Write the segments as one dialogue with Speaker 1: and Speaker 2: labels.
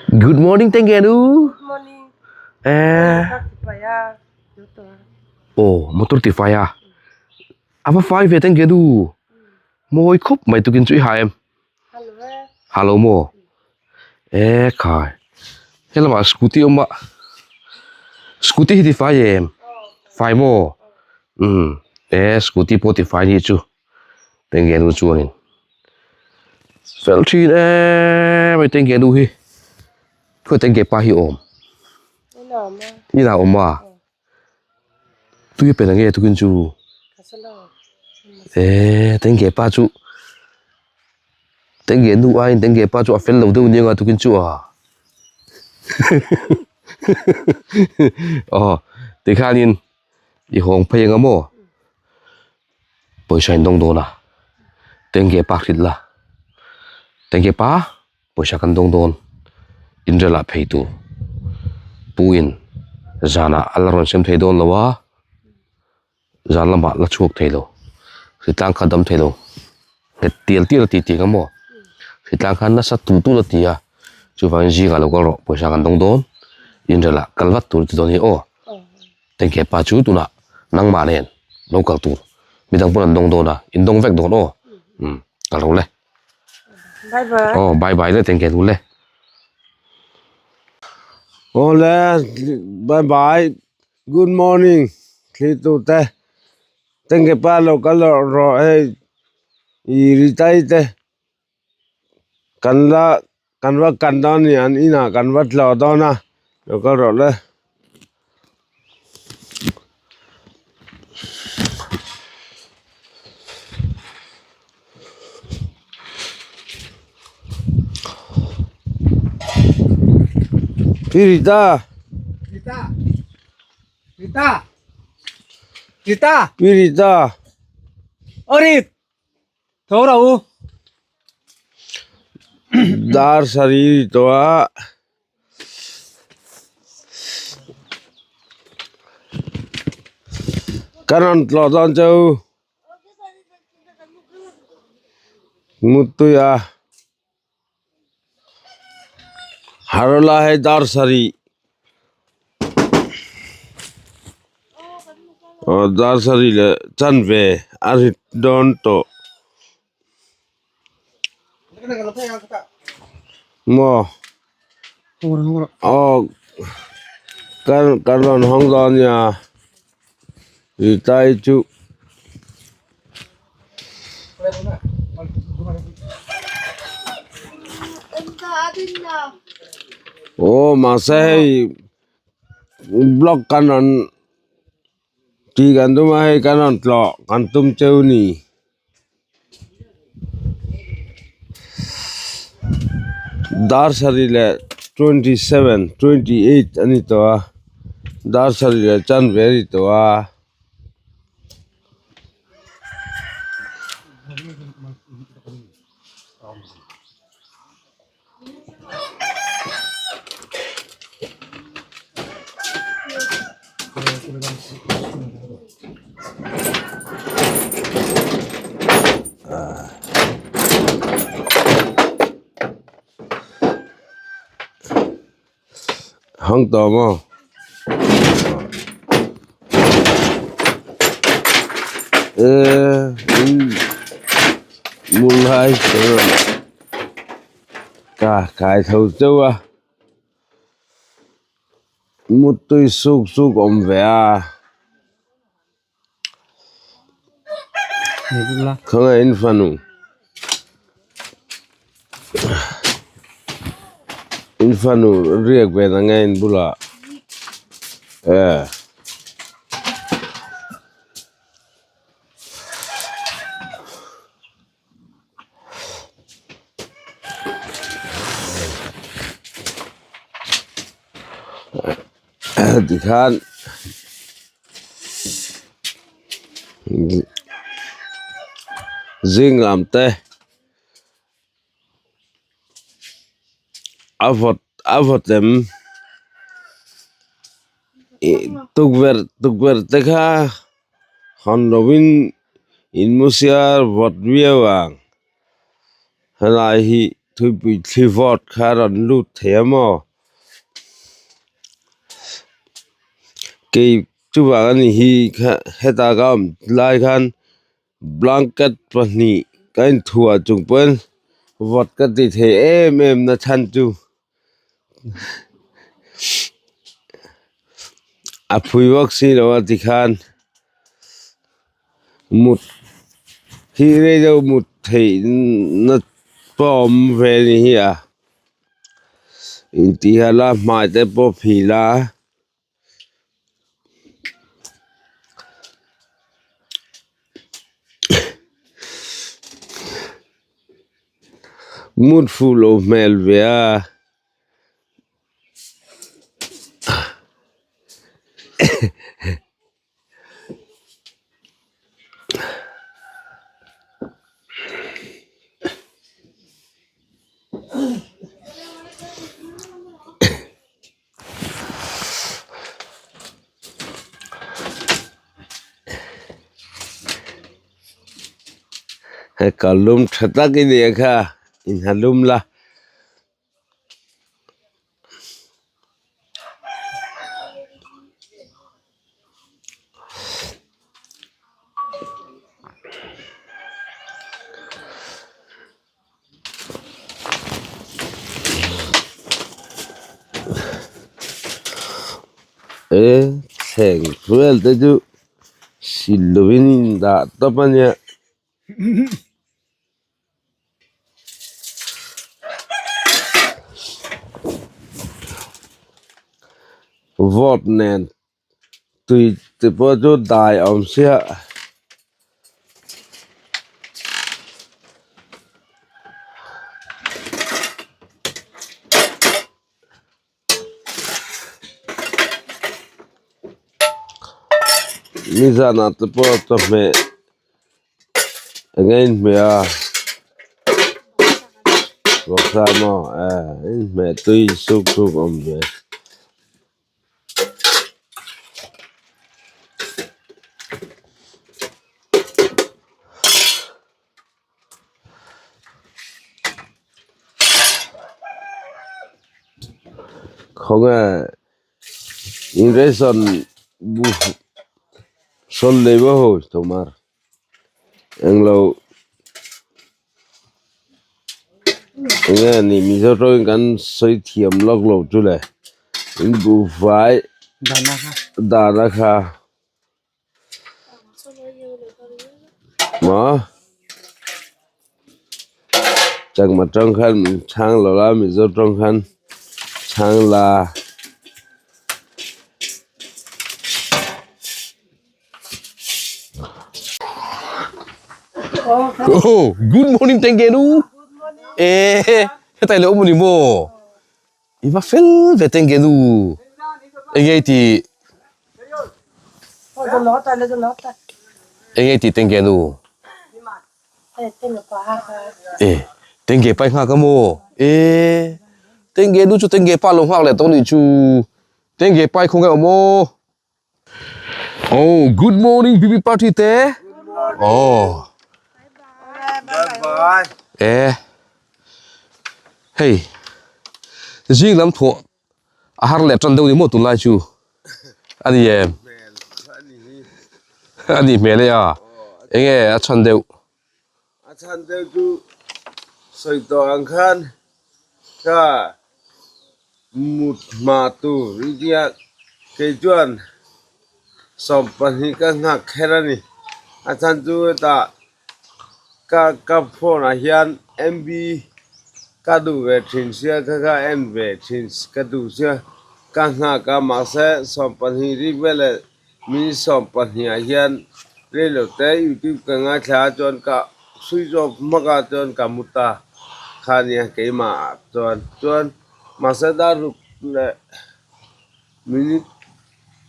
Speaker 1: Good morning tenge nu.
Speaker 2: Good morning.
Speaker 1: Eh. Oh, motor ti fai a. Ava fai ve tenge nu. Mawi khawp mai tukin chu i ha em. Halo mo. Eh khai. Helama scooty awm a. Scooty hi ti fai em. Fai mo. Um. Eh scooty pawh ti fai ni chu. Tenge nu chuanin fel thin em mai tenge nu hi khawi tenge pa hi awm inah awm a tui a pe na nge tukin chu eee tenge pa chu tenge nu aiin tenge pa chu a fel lo deuh nia tukin chu a aw tikhanin i hawng phei anga maw. Pawisa in dawng dawn a, tenge pa hrilh la, tenge pa pawisa kan dawng dawn inrel ah phei tur pu in zanah a la rawn sem thei dawn lo a, zan lamah la chhuak thei lo hritlang kha dam thei lo nghet tial tial a ti tih ang maw hritlang khan nasa tul tul a ti a chuvangin zingah lo kal rawh pawisa kan dawng dawn inrel ah kal vat tur a ti dawn hi aw. Tengke pa chu tunah nangmah nen lo kal tur midang pawn an dawng dawn a in dawng vek dawn aw umm ka lo le
Speaker 2: Bye bye.
Speaker 1: Aw bye bye le tengke nu le.
Speaker 3: Aw le bye bye good morning thli tu te tengke pa lo kal rawh hei i ri tai te. Kan la kan va kan dawn a ni an inah kan va tlawh dawn a lo kal rawh le. Pi Rita.
Speaker 4: Rita. Rita. Rita.
Speaker 3: Pi Rita.
Speaker 4: Aw Rit. Tho rawh u.
Speaker 3: Dar sarih tawh a. Ka rawn tlawh dawn che u. Muttui a. Harla hei dar sarih aw dar sarih leh chanve a rit dawn tawh maw aw kan kan rawn hawng dawn nia Ritai chu. Aw mahse hei block kan rawn tih kan tum a hei kan rawn tlawh kan tum cheu a ni. Dar sarih leh 27 28 a ni tawh a dar sarih leh chanve a ni tawh a. Hang tawh maw? Eee in lai ka kai tho chauh a mutui suk suk awm ve a khawngaih in fanu in fanu riak ve na nge in bulah eh. Tikhan zing lam te a vawt a vawt em ih tukverh tukverh te kha hawn lovin in mu siar vawt viau ang helai hi. Tuipui thli vawt kha a rawn lut thei a maw kei chuvang a ni hi kha heta ka awm lai khan blanket pahnih ka inthuah chung pawn vawt ka ti thei em em na chhan chu a phui vak si lo a tikhan mut hi rei deuh mut theih na pawh a awm ve a ni hi a intih hian a hmai te pawh phil a. Mut fuh loh hmel ve a. Hei ka lum tha tak i nia kha inha lum la. E thleng vel te chu sil lovin dah tawp a nia. Vawt nen tui te pawh chu dai a awm sia. Nizanah te pawh chawhmeh eng a inhmeh a vawksa maw eh inhmeh tui suk suk a awm ve. Khawnge injection sawn nei maw ho tomar englo enge ni mizo tawngin kan sawi thiam lawk lo chu le in buhfai dana kha. Maw chakma tawng khan min chhang lo la mizo tawng khan chhang la.
Speaker 1: Oh, good morning Tengenu. Eh, hetai lo awm ni maw? I va fel ve Tengenu. Enge i ti? Enge i ti Tengenu? Eh, Tenge pai nghak a maw? Eh, Tengenu chu Tenge pa lo nghak leh tawh nih chu. Tenge pai khaw nge awm aw? Oh, good morning BB party te. Oh.
Speaker 3: Bye bye.
Speaker 1: Eh. Hey. Zing lam thaw a har leh tan deuh ni maw tunlai chu. Ani em. Ani hmel e a. Enge a chhan deuh.
Speaker 3: A chhan deuh chu sawi tawh ang khan ka mut hma tur i tia kei chuan 20 ka nghak kher a ni. A chhan chu hetah ka ka phone ah hian MB ka duh ve thin sia kha kha en ve thin ka duh sia ka nghak a mahse 20 rik veleh Mi 20 ah hian reilo te youtube ka ngaithla a chuan ka switch off hmak a chuan ka mu ta kha nia keimah ah chuan chuan mahse dar ruk leh minute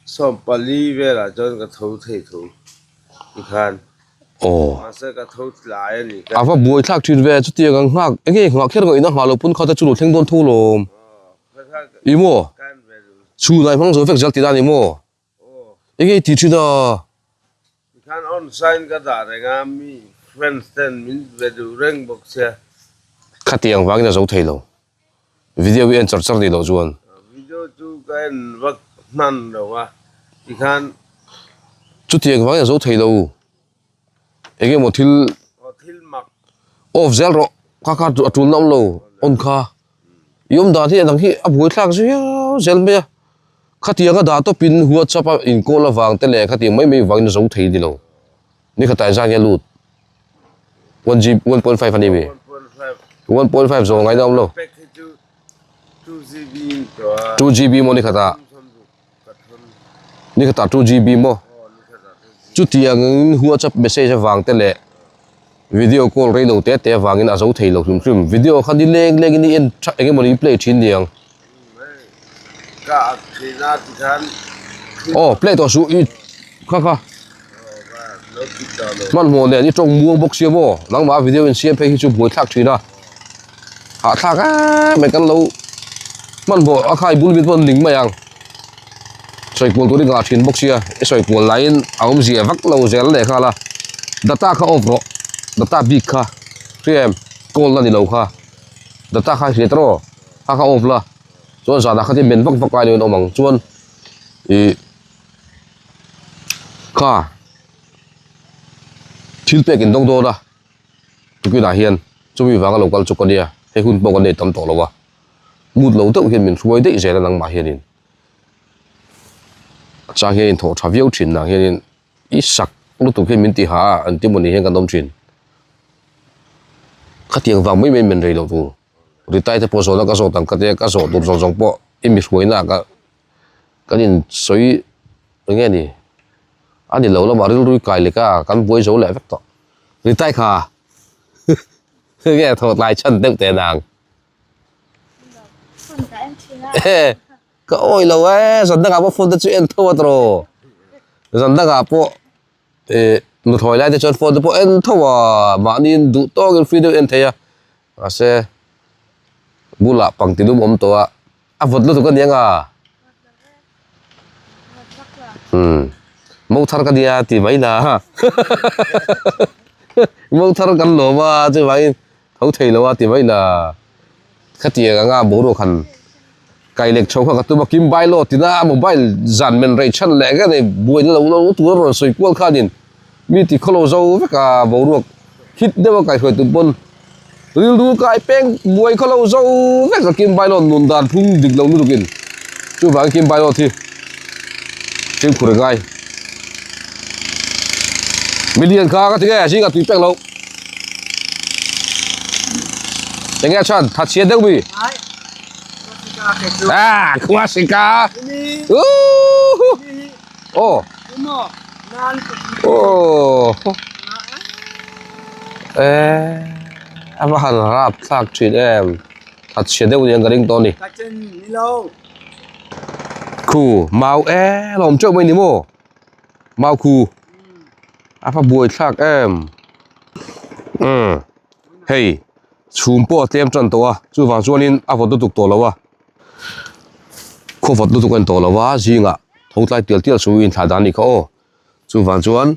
Speaker 3: 14 velah chuan ka tho thei tho tikhan mahse ka tho tlai a ni.
Speaker 1: A va buai thlak thin ve chutiang ang nghak enge nghah kher ngaihna nghah lo pawn kha te chu lo thleng dawn tho lawm. I maw? Chhunai hmang zo vek zel tih dan i maw? Enge i tih thin a?
Speaker 3: Tikhan on sign ka dah reng a, mi friends ten min ve duh reng bawk sia.
Speaker 1: Khatiang vangin a zo thei lo. Video hi en char char ni loh chuan.
Speaker 3: Video chu ka en vak hman lo a tikhan.
Speaker 1: Chutiang vangin a zo thei lo. Eng emaw thil.
Speaker 3: Aw thil mak.
Speaker 1: Off zel rawh. Kha kha a tul na awm lo. On kha. I awm dan hi a dang hi a buaithlak zui zel mai a. Khatiang a dah tawpin WhatsApp a inkawl avang te leh khatiang mai mai vangin a zo thei ni lo. Ni khatah zan hian lut. 1G 1.5 a ni mi. 1.5 zawng ngaina awm lo. 2 GB maw ni khatah. Ni khatah 2 GB maw. Chutiang in WhatsApp message avang te leh video call rei lo te te avangin a zo thei lo hrim hrim. Video kha ni leng leng in i en tha eng emaw ni play thin niang. Aw play tawh suh i kha kha hmanhmawh nen i tawng muang bawk sia maw nangmah video in siam phei hi chu buai thlak thin a hahthlak em mai kan lo hmanhmawh a khai bul mit pawh an ning mai ang sawi kual tur i nghah thin bawk sia i sawi kual laiin a awmzia vak lo zel leh nghal a data kha off rawh data bik kha hria em call na ni lo kha data kha hriat rawh. Kha kha off la chuan zanah khatin men vak vak lai niin a awm ang chuan ih kha thil pek in dawng dawn a tukinah hian chumi vanga lo kal chu ka nia hei hun pawh kan nei tam tawh lo a mut lo deuh hian min hruai daih zel a nangmah hianin a chang hian in thawh tha viau thin nang hianin I sak lutuk hi min ti ha a an ti mawni hian kan awm thin. Khatiang vang mai mai men rei lo tur. Ritai te pawh zawhna ka zawt ang ka tia ka zawh tur zawng zawng pawh i mi hruaina ah ka kan in sawi eng nge ni a ni lo lamah rilru kai lek a kan buai zo leh vek tawh. Ritai kha nge thawh tlai chhan deuh teh nang. Ka awi lo e, zan dangah pawh phone te chu en tho a tawh. Zan dangah pawh eh nuthlawi lai te chuan phone te pawh en tho a, mahni in duh tawkin free deuh en thei a. Mahse bulah pangti lum awm tawh a, a vawt lutuk a niang a. Umm mo thar ka nia ti mai la. Mo thar kan lawm a chuvangin tho thei lo a ti mai la. Khatiang anga boruak han kai lek chho kha ka tum a, kim bai law tina mobile zan men rei chhan leh nge nei buaina lo lo tur a rawn sawi kual khanin mi ti khawlo zo vek a boruak hit deuh a kaihruai tum pawn rilru kai peng buai khawlo zo vek a kim bai law nun dan phung dik lo lutukin chuvangin kim bai law thi fimkhur a ngai milian kha ka ti nge zingah tui pek loh. Enge a chhan that chhiat deuh mi? Ah, khua sika. Oh. Oh. Eh, a va han rap thlak thin em. That chhiat deuh ni ang ka ring tawh ni. Khu, mau e, lawm teuh mai ni maw? Mau khu. A va buai thlak em. Umm hei chhum pawh a tlem tan tawh a chuvang chuanin a vawt lutuk tawh lo a khaw vawt lutuk a ni tawh lo a zingah tho tlai tial tial chu inthlah dan a nih kha aw chuvang chuan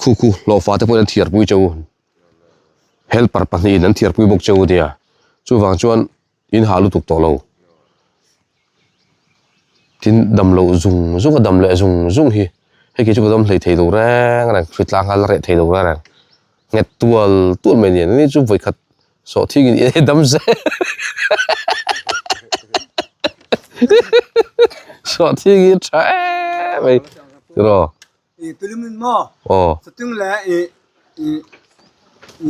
Speaker 1: khu khu hlawhfa te pawhin an thiar pui cheu helper pahnihin an thiar pui bawk cheu ania chuvang chuan. In hah lutuk tawh lo. Tin dam loh zung zung a dam leh zung zung hi hei khi chu ka dam hlei thei lo reng reng hritlang kha la reh thei lo reng reng nghet tual tual mai nen ani chu vawikhat sawh thing in i dam zel sawh thing hi tha em mai tiraw.
Speaker 4: I tulimin maw
Speaker 1: Aw.
Speaker 4: Satung le i i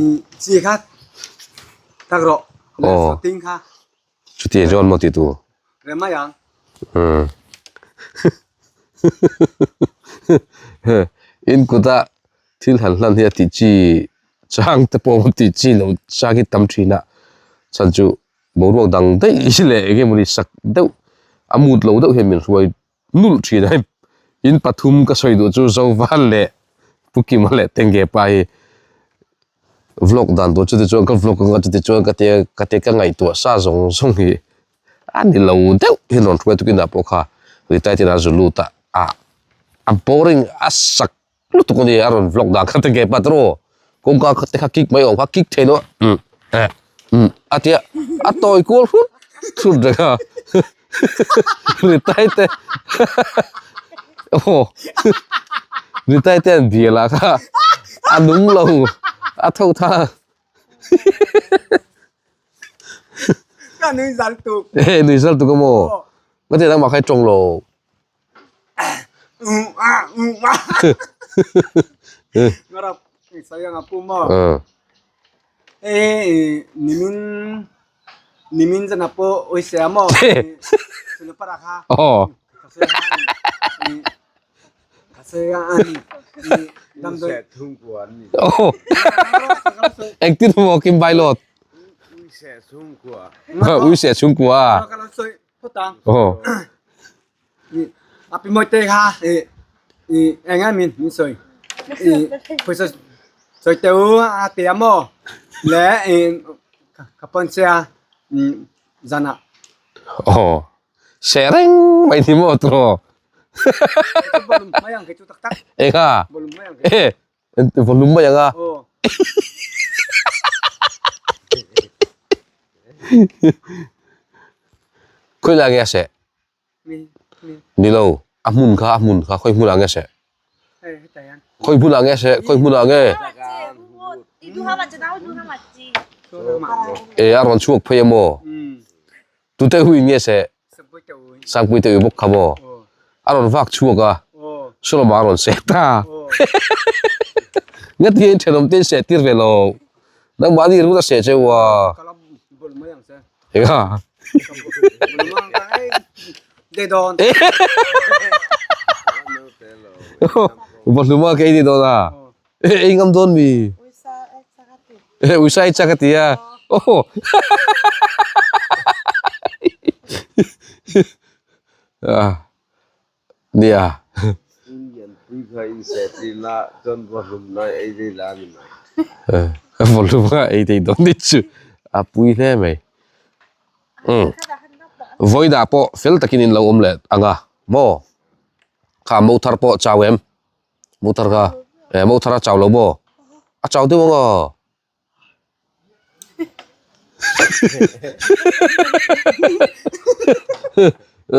Speaker 4: i chi kha tak rawh le
Speaker 1: Aw.
Speaker 4: sating kha
Speaker 1: Chutiang chuan maw ti tur.
Speaker 4: Rem mai ang.
Speaker 1: Umm. In kuta thil han hlan hi a tih chi chang te pawh a tih chi loh chang hi tam thin a chhan chu boruak dang daih leh eng emawni sak deuh a mut lo deuh hian min hruai nulh thin a hei in pathum ka sawi duh chu Zovan leh Pu Kima leh Tengge pa hi vlog dan tur chuti chuan ka vlog anga chuti chuan ka tia ka tia ka ngaihtuah sa zawng zawng hi a ni lo deuh hi rawn hruai tukin ah pawh kha retire tin a zu lut a ah a boring a sak lutuk a ni a rawn vlog dan kha Tengge pa tiraw kawngka te kha kick mai awm kha kick thei lo a umm eh. Umm a tia a tawi kual hrut hrut reng a Ritai te aw Ritai te an bial ah kha a nung lo a tho tha
Speaker 4: Ka nui zal tuk.
Speaker 1: E nui zal tuk amaw ka ti nangmah kha i tawng lo. Engtin maw Kim Bailawt? Ui seh chhungkua. Aw.
Speaker 4: A pi mawi te kha i i eng nge min min sawi i pawisa sawi teh u a ti a maw le i ka pawn sia zanah.
Speaker 1: Aw seh reng mai ni maw tawh.
Speaker 4: Bawlum mai ang kei chu tak tak.
Speaker 1: Eng a?
Speaker 4: Bawlum mai ang kei.
Speaker 1: Bawlum mai ang a.
Speaker 4: Aw.
Speaker 1: Khawi lai nge a seh? Ni lo, a hmun kha, a hmun kha, khawi hmunah nge a seh? Khawi hmunah nge a seh? Khawi hmunah nge? E, a rawn chhuak phei a maw? Tute hui nge seh? Sangpui te ui bawk kha maw? A rawn vak chhuak a, Solomon a rawn seh ta. Ngati hian thenawm te in seh tir ve lo. Nangmahni rul a seh cheu a. Eng a? Vahluma kei ni dawn a. Ei ngam dawn mi. Uisa i chak a ti a. Aw. Nia.
Speaker 3: Indian pui kha in seh tir la chuan vahlum na ei thei la ni mai.
Speaker 1: Vahlum kha ei thei dawn ni chu a pui hle mai. Umm. Vawiinah pawh fel takin in lo awm leh ang a maw? Kha mo thar pawh chau em? Motor kha eh motor a chau lo maw a chau deuh ang aw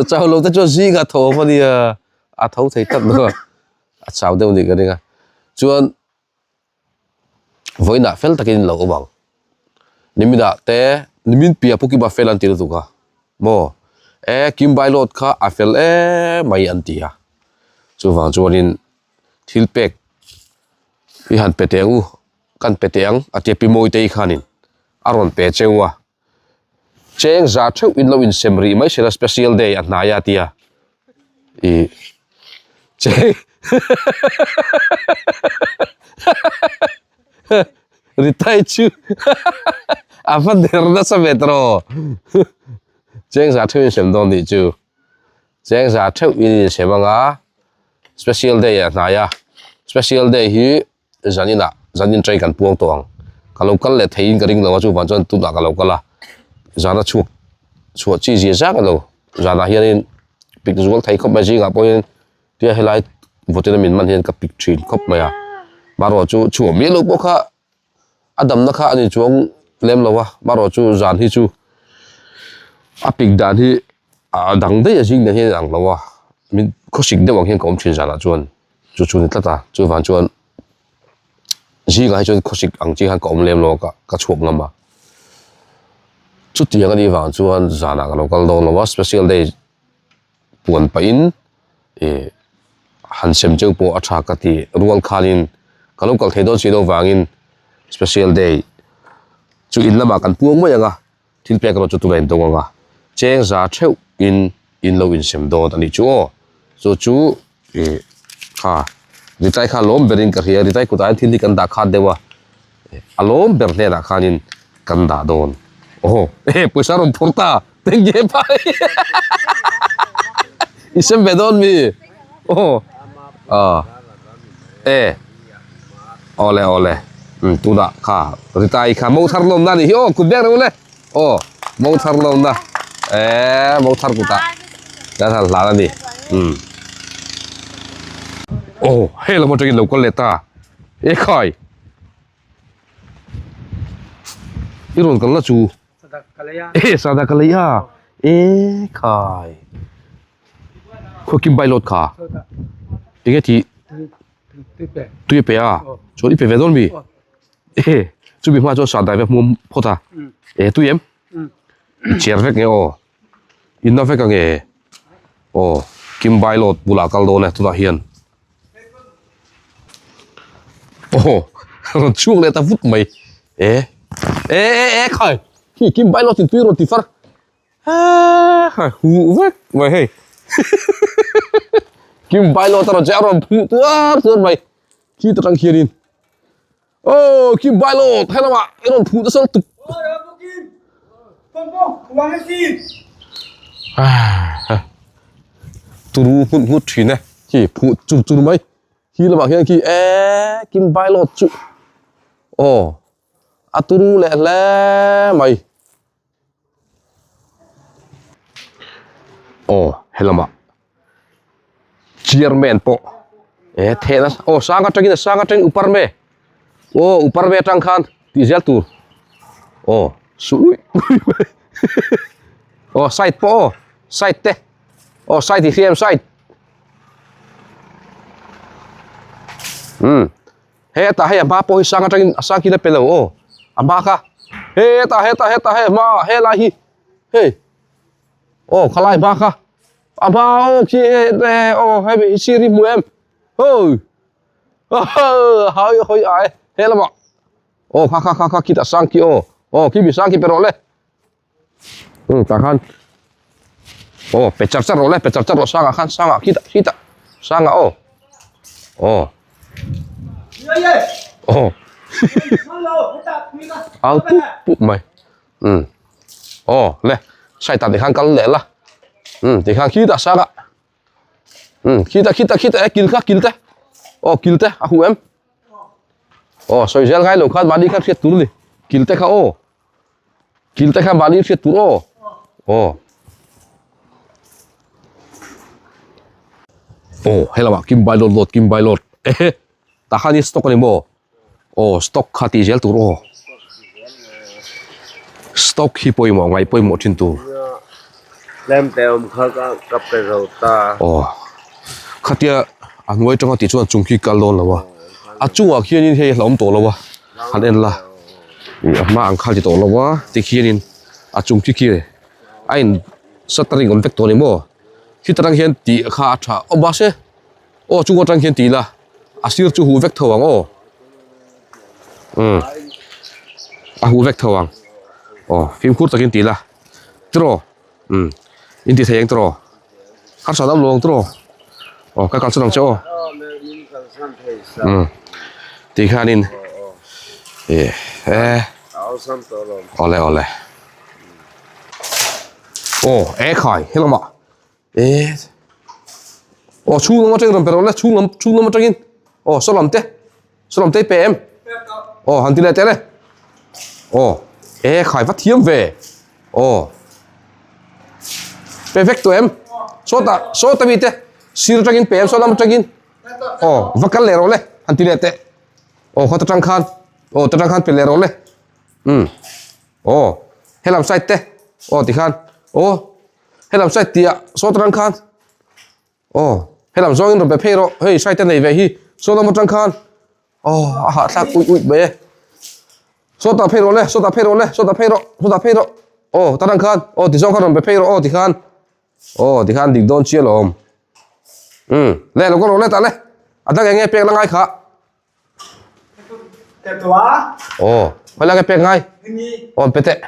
Speaker 1: chau lo te chuan zing a tho awm a nia a tho thei tak lo a a chau deuh anih ka ring a chuan vawiinah fel takin in lo awm ang niminah te nimin piah pawh kima fel an ti lutuk a maw e kim bailawt kha a fel em mai an ti a chuvang chuanin thil pek i han pe teh ang u kan pe teh ang a tia pi mawitei khanin a rawn pe cheu a cheng za theuh in lo insem rih mai sela special day a hnai a tia ih cheng Ritai chu a va der nasa ve ta rawh cheng za theuh in sem dawn nih chu cheng za theuh in insem anga special day a hnai a special day hi zanin ah zanin train kan puang tawh ang ka lo kal leh theiin ka ring lo a chuvang chuan tunah ka lo kal a zana chhuak chhuah chi zia zak a lo zanah hianin pik zual thei khawp mai zingah pawhin tia helai vawtin a min man hian ka pik thin khawp mai a marawh chu chhuah miah loh pawh kha a damna kha a ni chuang lem lo a marawh chu zan hi chu a pik dan hi a dang daih a zing nen hian a inang lo a min khawsik deuh ang hian ka awm thin zanah chuan. Chu chu ni tlat a, chuvang chuan zingah hi chuan khawsik ang chi khan ka awm lem lo a ka ka chhuak ngam a. Chutiang a nih vang chuan zanah ka lo kal dawn lo a, special day puan pahin ih han sem cheu pawh a tha ka ti rual khanin ka lo kal thei dawn si lo vangin special day chu in lamah kan puang mai ang a. Thil pek erawh chu tunah in dawng ang a, cheng za theuh in in lo insem dawn a nih chu aw. Chu chu ih kha Ritai kha lawm ber in ka hria, Ritai kutah hian thil hi kan dah khat deuh a, a lawm ber hnenah khanin kan dah dawn. Aw eh pawisa rawn phur ta, teng nge pai i sem ve dawn mi? Aw ah e. Awle awle umm tunah kha Ritai kha mo thar lawmna anih hi aw kut beng reuh le aw mo thar lawmna eee mo thar kutah kan han hlan a ni umm aw hei lam atangin lo kal leh ta ekhai. I rawn kal na chu. E sada ka lei a. E khai. Khaw kim bai lot kha. Enge ti tui pe a. Chuan i pe ve dawn mi. E chumi hma chuan sada ve hmuam phawt a. E tui em? I chiar vek nge aw. In na vek ange. Aw kim bai lot bulah kal dawn e tunah hian. Aw rawn chhuak leh ta vut mai e e e e khai khi kim bai lawtin tui rawn ti far ha huh vek mai hei kim bai lawt a rawn che a rawn phuh tuar tuar mai khi ta tang hianin aw kim bai lawt helamah i rawn phuh nasa lutuk turu nghut nghut thin e khi phuh chur chur mai khi lamah khian khi eee kim bailawt chu aw a turu leh hle mai aw helamah chairman pawh eh thehna aw sang atangin a sang atangin upar me aw upar me atang khan tih zel tur aw su uih uih mai aw side pawh aw side te aw side hi hriam side umm hetah hei a hma pawh hi sang atangin a sang khi la pe lo aw a hma kha hetah hetah hetah hei a hma helai hi hei. Aw khalai hma kha a hma aw khi he aw hemi hi sir hi hmu em hoi hawi hawi a e he lamah aw kha kha kha kha khitah sang khi aw aw khi mi sang khi pe rawh le um tah khan aw pe char char rawh le pe char char rawh sangah khan sangah khitah khitah sangah aw aw aw au pup pup mai. Um aw le side ah tikhan kal leh la um tikhan khitah sang a um khitah khitah khitah e kil kha kil te aw kil te a huh em aw sawi zel ngai lo khan mahni khan hriat tur a ni kil te kha aw kil te kha mahni hriat tur aw aw aw helamah kim bai lawt lawt kim bai lawt ehe tah khan hi stock a ni maw. Aw stock kha tih zel tur aw stock hi pawimawh ngaih pawimawh thin tur.
Speaker 3: Tlem te awm kha ka ka pe zo ta.
Speaker 1: Aw khatia a hnuai tanga tih chuan chung khi kal dawn lo a a chungah khianin hei a hlauhawm tawh lo a han en la ih a hma ang kha ti tawh lo a tikhianin a chung khi khi a in shuttering awm vek tawh a ni maw khita tang hian tih kha a tha aw mahse. Aw chung atang hian ti ila a sir chu huh vek tho ang aw umm a huh vek tho ang aw fimkhur takin ti ila tiraw umm in ti thei ang tiraw harsa dam lo ang tiraw aw ka kalsan ang che aw umm ti khanin eh eh awle awle aw ekhai helamah. Eh aw chhung lam atangin rawn pe rawh le chhung lam chhung lam atangin aw saw lam te saw lam te i pe em aw han ti leh teh le aw eh khai va thiam ve aw pe vek tawh em sawtah sawta mi te sir atangin pe em saw lam atangin aw va kal leh rawh le han ti leh teh aw khawt atang khan aw ta tang khan pe leh rawh le umm aw helam side te aw tikhan aw. Helam side tih ah saw atang khan aw helam zawngin rawn pe phei rawh hei side a nei ve hi saw lam atang khan aw a hahthlak uih uih mai e saw tah phei rawh le saw tah phei rawh le saw tah phei rawh saw tah phei rawh aw ta tang khan aw ti zawng khan rawn pe phei rawh aw ti khan aw ti khan dik dawn chiah lo awm um le lo ka rawh le tah le a dang eng nge pek la ngai kha. Aw khawi lai ka pek ngai aw pe teh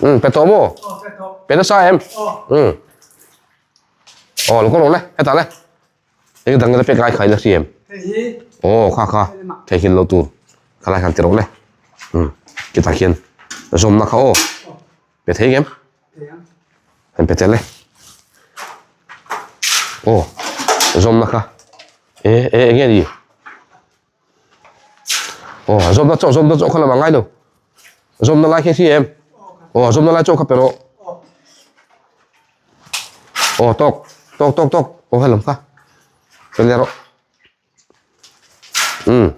Speaker 1: um pe tawh maw pe nasa em um aw lo ka rawh le hetah le eng dang la pek ngai khai la hri em aw kha kha theihnghilh loh tur khalai khan ti rawh le um chutah khian zawmna kha aw pe thei ngem. An pe tel e. Aw, zawmna kha. E, e, enge ni? Aw, zawmna chaw, zawmna chaw kha lam a ngai lo. Zawmna lai khi hri em? Aw, zawmna lai chaw kha pe rawh. Aw, tawk, tawk, tawk, tawk. Aw, helam kha. Pe leh rawh. Umm.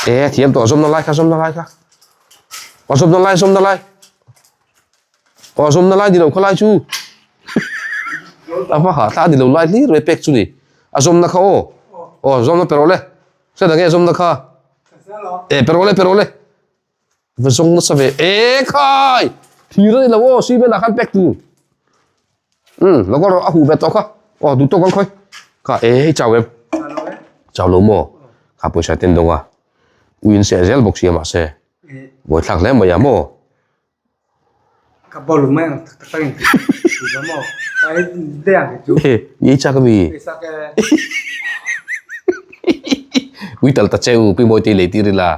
Speaker 1: E thiam tawh zawmna lai kha zawmna lai kha. Aw zawmna lai zawmna lai. Aw zawmna lai ni lo kha lai chu. A hma ha thla ni lo lai hlir mai pek chu ni. A zawmna kha aw. Aw zawmna pe rawh le. Hriat ang e zawmna kha. E pe rawh le pe rawh le. Va zawng nasa ve. E khai! Thir a ni lo aw cement ah khan pek tur. Umm lo kal rawh a huh ve tawh kha. Aw duh tawk ang khawi. Kha e hei chau em. Chau lo maw? Kha pawisa ten dawng a. Ui in seh zel bawk sia mahse. Buaithlak hle mai a maw?
Speaker 4: Ka bawlung mai ang tak tak in ti maw? Ka ei daih ang chu.
Speaker 1: I ei chak ami?
Speaker 4: Ei chak e.
Speaker 1: Ui tal ta che u, pi mawi te i lei tir ila.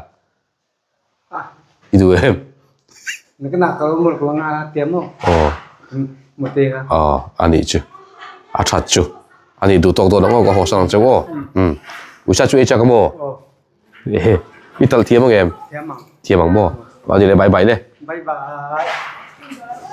Speaker 1: I duh em? Aw. Aw, a nih chu. A that chu. A nih duh tawk dawn ang aw ka haw san ang che aw. Umm. Uisa chu ei chak a maw? Ehe. I tal thiam ang em? Thiam ang maw? Mahni le bye bye le.
Speaker 4: Bye bye.